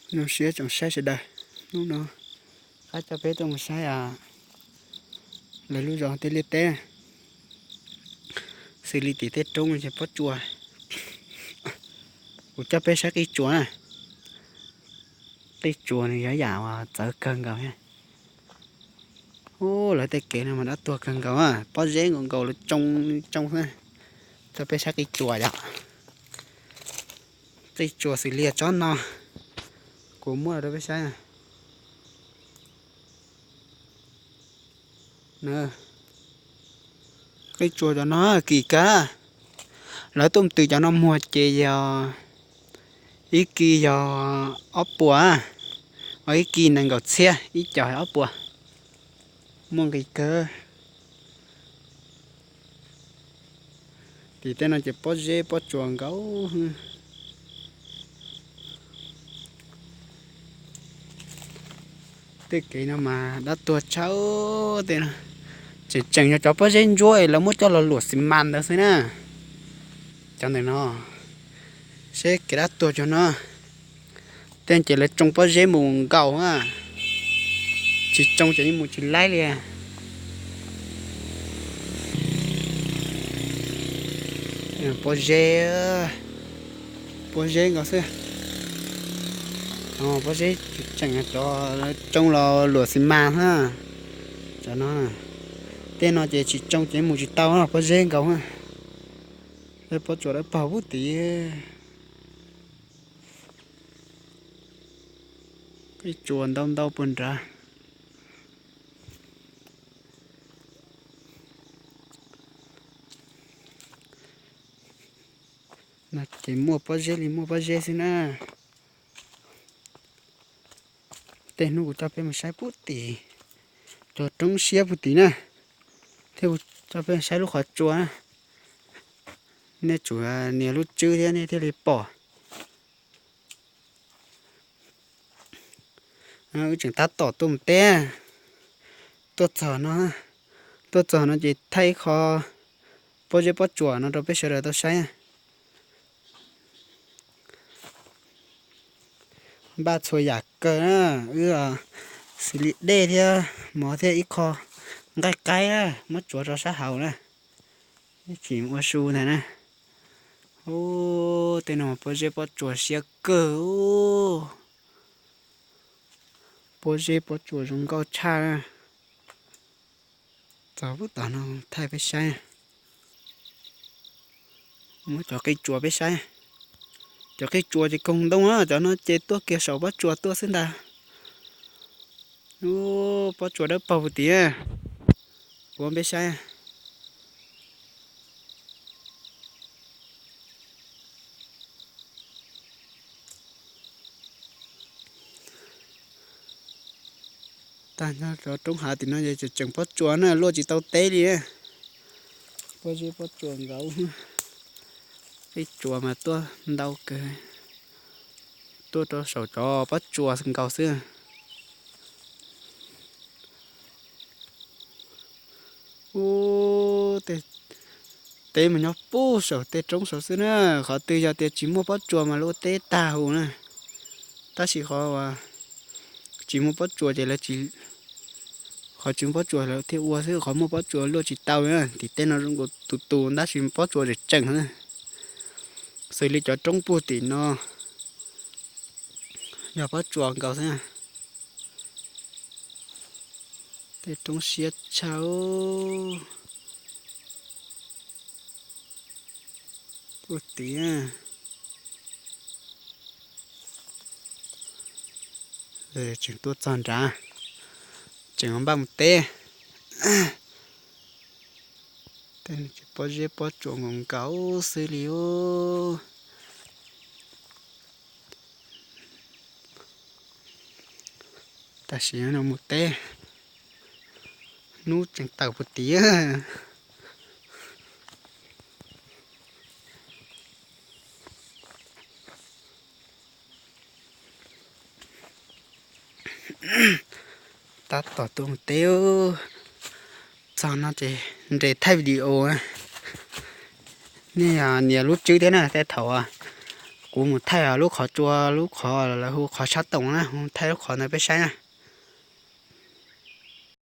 Zoo siab tsoom saib sawv daws, hnub no qab coj peb tuaj mus saib lawv lub zos tej liaj teb, xws li tim tej roob ces pob tsuas. Kuv coj peb saib qij tsuas na. Qij tsuas nws yog yam uas txawv kawg nkaus thiab. Ub, lawv tej kev no mas dab tuag kawg nkaus, pob zeb nkaus nkaus lawv tsoo tsoo xwb. Coj peb saib qij tsuas yom. Qij tsuas xws li tsob no, kuv muab rau peb saib. Qij tsuas cov no kim kawg. Lawv tuaj mus tws cov no muag ces yog ib kis yog ob puas, ib kis nees nkaum txhiab, ib co ob puas. Muaj nqis kawg. Tim tej no ces pob zeb pob tsuas nkaus. Tej kev no mas dab tuag tshaj tej no. Tseem tseem yog cov pob zeb ntsuab es lawv muab coj los luam xis mas ntawd xwb na. Cov ntawm no, seb kev dab tuag cov no. Tej ces lawv tsoo pob zeb mus nkaus, tsis tsoo ces yeej mus tsis laib li. Pob zeb, pob zeb nkaus xwb. Pob zeb tseem cov tsoo los luam xis mas na. Cov no, tej no ces tsis tsoo ces mus tsis tau, pob zeb nkaus. Pob tsuas dawb paug pub tid. Qij tsuas ntau ntau puag nrad. No ces muaj pob zeb li muaj pob zeb xwb na. Tej hnub kuv coj peb mus saib pub tim cov roob siab pub tim na, thiab kuv coj peb saib lub qhov tsua na. Nej tsum nias lub tswb thiab nej thiaj li pom. Wb tseem tab tom tuaj mus teb, tuaj txog no, tuaj txog no ces thaij ib qho pob zeb pob tsuas no rau peb sawv daws tau saib. Npaj txhua yam kawg na, wb xws li dej thiab mov thiab ib qho nqaij qaib muab tsuav rau sab hauv na, tsis ua su ntag na. Ub, tej no pob zeb pob tsuas siab kawg. Pob zeb pob tsuas zoo nkauj tshaj. Txog pub tom no thaij peb saib. Muab cov qij tsuas peb saib. Cov qij tsuas ces koog ntoo na, cov no ces tuaj kiag saum pob tsuas tuaj xwb ntag. Ub, pob tsuas dawb paug pub tim. Ua peb saib. Tag nrho cov roob hav tim no ces tseem pob tsuas na, luaj tsis tau teb li. Pob zeb pob tsuas nkaus. Qij tsuas mas tuaj ntau kawg, tuaj rau saum cov pob tsuas nkaus xwb. Ub, tej teb mas nyob puag saum tej roob saud xwb na. Qhov twg yog tias tsis muaj pob tsuas mas lawv ua teb tag huv na. Tab sis qhov tsis muaj pob tsuas ces lawv tsis, qhov tsis muaj pob tsuas lawv thiaj ua xwb, qhov muaj pob tsuas luaj tsis tau na. Tim tej no zoo nkaus tus tus tab sis pob tsuas tseem tseem xwb. Xws li cov roob puag tim no yog pob tsuas nkaus xwb. Tej roob siab tshaj. Puag tim. Tseem tuaj txog nrad, tseem npaj mus teb. Tej pob zeb pob tsuas nkaus nkaus xwb li ub. Tam sim no mus teb, hnub tseem tawm puag tim. Tab tom tuaj mus teb, txog no ces nres thaij video. Nej nias lub tswb thiab na, tej thaum kuv Kuv mus thaij lub qhov tsua, lub qhov lawv hu qhov sab toom na, mus thaij lub qhov ntawd peb saib na.